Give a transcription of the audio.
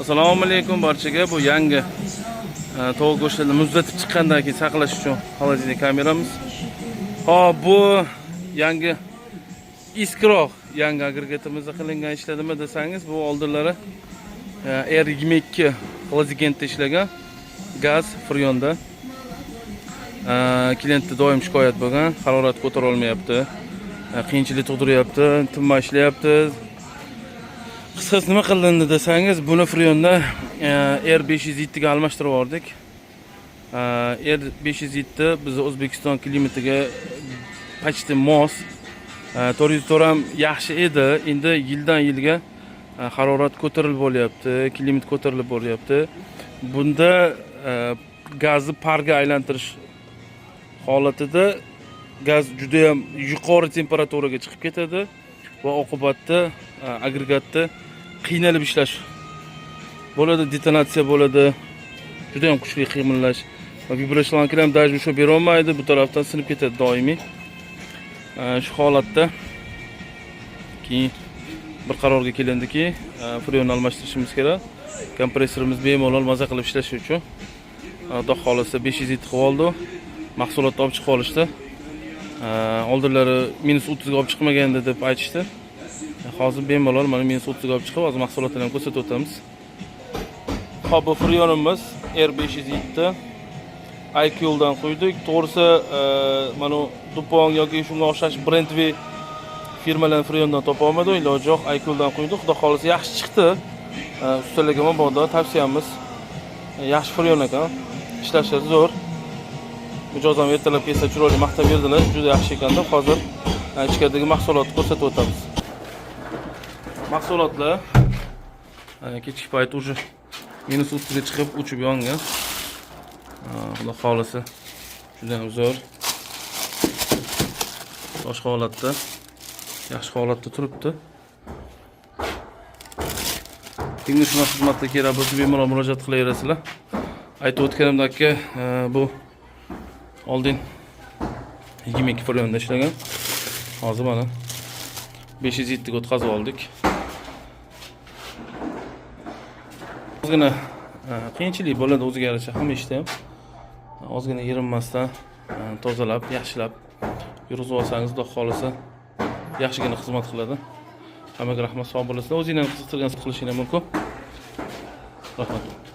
Assalomu alaykum barchaga. Bu yangi tovuq go'shtini muzlatib chiqqandan keyin saqlash uchun холодильник kameramiz. Hop, bu yangi iskroq yangi agregatimizda qilingan ishladimi desangiz, bu oldinlari R22 Xlozigentda ishlagan gaz friyonda. Klientda doim shikoyat bo'lgan, harorat ko'tara olmayapti, qiyinchilik tug'diryapti, tinmay ishlayapti. Qisqasi, nima qilindi desangiz, buni friyonda R507 ga almashtirib yubordik. R507 bizni O'zbekiston klimatiga почти mos. 404 ham yaxshi edi. Endi yildan yilga harorat ko'tarilib boryapti, klimat ko'tarilib boryapti. Bunda gazni пар ga aylantirish holatida gaz juda ham yuqori temperaturaga chiqib ketadi va oqibatda agregatda qiynalib ishlash bo'ladi, detonatsiya bo'ladi, juda ham kuchli qiyillash va виброшланг lar ham даже ushlab berolmaydi, bu tarafdan sinib ketadi doimiy. Shu holatda keyin bir qarorga kelindiki, freonni almashtirishimiz kerak, kompressorimiz bemalol maza qilib ishlashi uchun. Xudo xohlasa, 507 qilib oldi, mahsulotni olib chiqib olishdi. Oldinlari -30 ga olib chiqmagandi deb aytishdi. Hozir bemalol mana -30 ga olib chiqib, hozir mahsulotlarni ham ko'rsatib o'tamiz. Hop, bu friyonimiz R507, IQ'dan qo'ydik. To'g'risi, mana Dupont yoki shunga o'xshash brendli firmalarni friyondan topa olmadik, iloji yo'q, IQ'dan qo'ydik. Xudo xohlasa, yaxshi chiqdi. Ustalarga mabodo tavsiyamiz, yaxshi friyon ekan, ishlashi zo'r. Mijoz ham ertalab kelsa, chiroyli maqtab berdilar, juda yaxshi ekan deb. Hozir ichkaridagi mahsulotni ko'rsatib o'tamiz. Mahsulotlar kechki payt уже -30 ga chiqib, uchib yongan. Xudo xohlasa, juda ham zo'r boshqa holatda, yaxshi holatda turibdi. Kimga shunaqa xizmatlar kerak bo'lsa, bemalol murojaat qilaverasizlar. Aytib o'tganimdek, bu oldin 22 friyonda ishlagan, hozir mana 507 ga o'tkazib oldik. Ozgina qiyinchilik bo'ladi, o'ziga yarasha hamma ishda ham. Ozgina erinmasdan tozalab, yaxshilab yurg'izib olsangiz, xudo xohlasa, yaxshigina xizmat qiladi. Hammaga rahmat, sog' bo'lasizlar. O'zinglarni qiziqtirgan qilishingiz mumkin. Rahmat.